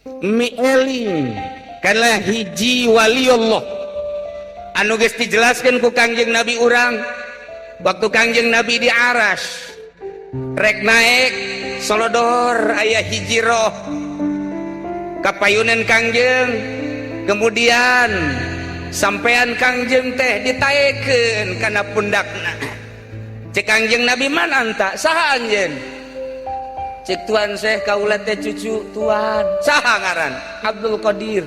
Mieling kana hiji waliullah anu geus dijelaskeun ku Kangjeng Nabi urang waktu Kangjeng Nabi di aras rek naik solodor aya hiji roh kapayunan Kangjeng, kemudian sampean Kangjeng teh ditaekeun kana pundakna. Cek Kangjeng Nabi, "Man anta? Saha anjeun?" Cek Tuan Syekh, "Kaula teh cucu Tuan." "Saha ngaran?" "Abdul Qadir."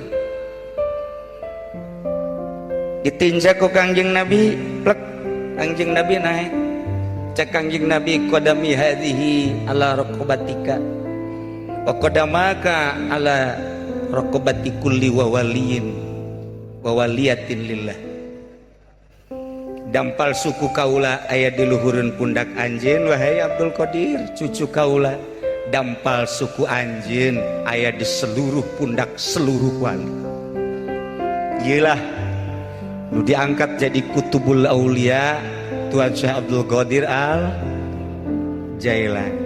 Ditinjak ku Kangjeng Nabi, plek, Kangjeng Nabi naik. Cek Kangjeng Nabi, "Qadami hadhihi ala raqabatika wa qadamaka ala raqabati kulli wa waliyin wa waliyatin lillah." Dampal suku kaula aya di luhureun pundak anjeun, wahai Abdul Qadir, cucu kaula. Dampal suku anjeun aya di seluruh pundak seluruh wali. Iyalah nu diangkat jadi Kutubul Aulia, Tuan Syekh Abdul Qadir Al Jailani,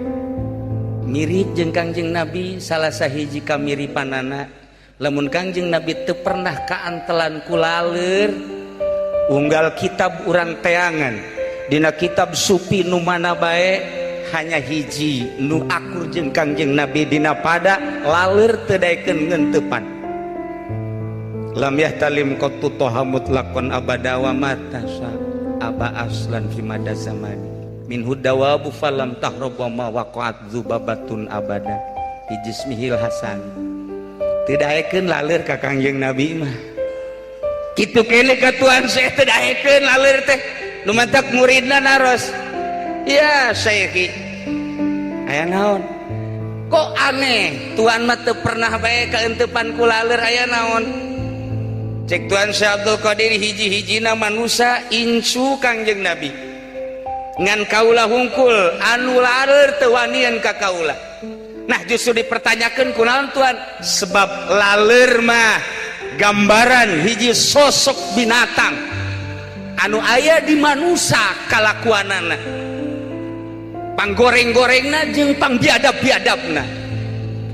mirip jeung Kangjeng Nabi. Salah sahiji kamiripanana, lamun Kangjeng Nabi teu pernah kaantelan ku laleur. Unggal kitab urang teangan dina kitab sufi nu mana bae, hanya hiji nu akur jeung Kangjeng Nabi dina pada laleur teu daekeun ngeuntepan. Lam yahtalim qattu toha mutlaqan abada wa matasa aba aslan fi mada zamani minhu dawabu falam tahrab wa ma waqa'at dzubabatun abada fi jismihil hasan. Teu daekeun laleur ka Kangjeng Nabi mah. Kitu kene ka Tuan Syekh, teu daekeun laleur teh. Nu matak muridna naros, "Ya Syekhi, aya naon? Kok aneh, Tuan mah teu pernah bae kaentepan ku laleur, aya naon?" Cek Tuan Syekh Abdul Qadir, "Hiji-hijina manusia incu Kangjeng Nabi, ngan kaula hungkul anu laleur teu wanian ka kaula." Nah, justru dipertanyakan, "Kunaon, Tuan?" "Sebab laleur mah gambaran hiji sosok binatang anu aya di manusia, kalakuanana panggoreng-gorengna jeung pangbiadab-biadabna.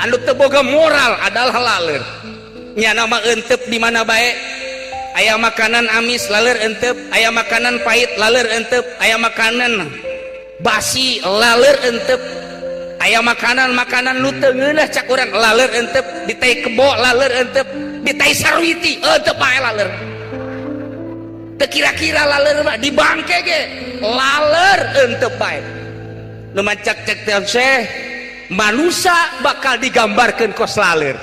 Anu teu boga moral adalah laleur. Nyana mah entep di mana bae. Aya makanan amis, laleur entep. Aya makanan pahit, laleur entep. Aya makanan basi, laleur entep. Aya makanan makanan nu teu ngeunah cak urang, laleur entep. Di tai kebo, laleur entep. Di tai sarwiti, entep bae laleur. Teu kira-kira laleur mah, di bangke ge laleur entep bae." Nu mancak cek teh Syekh, manusia bakal digambarkeun kos laleur.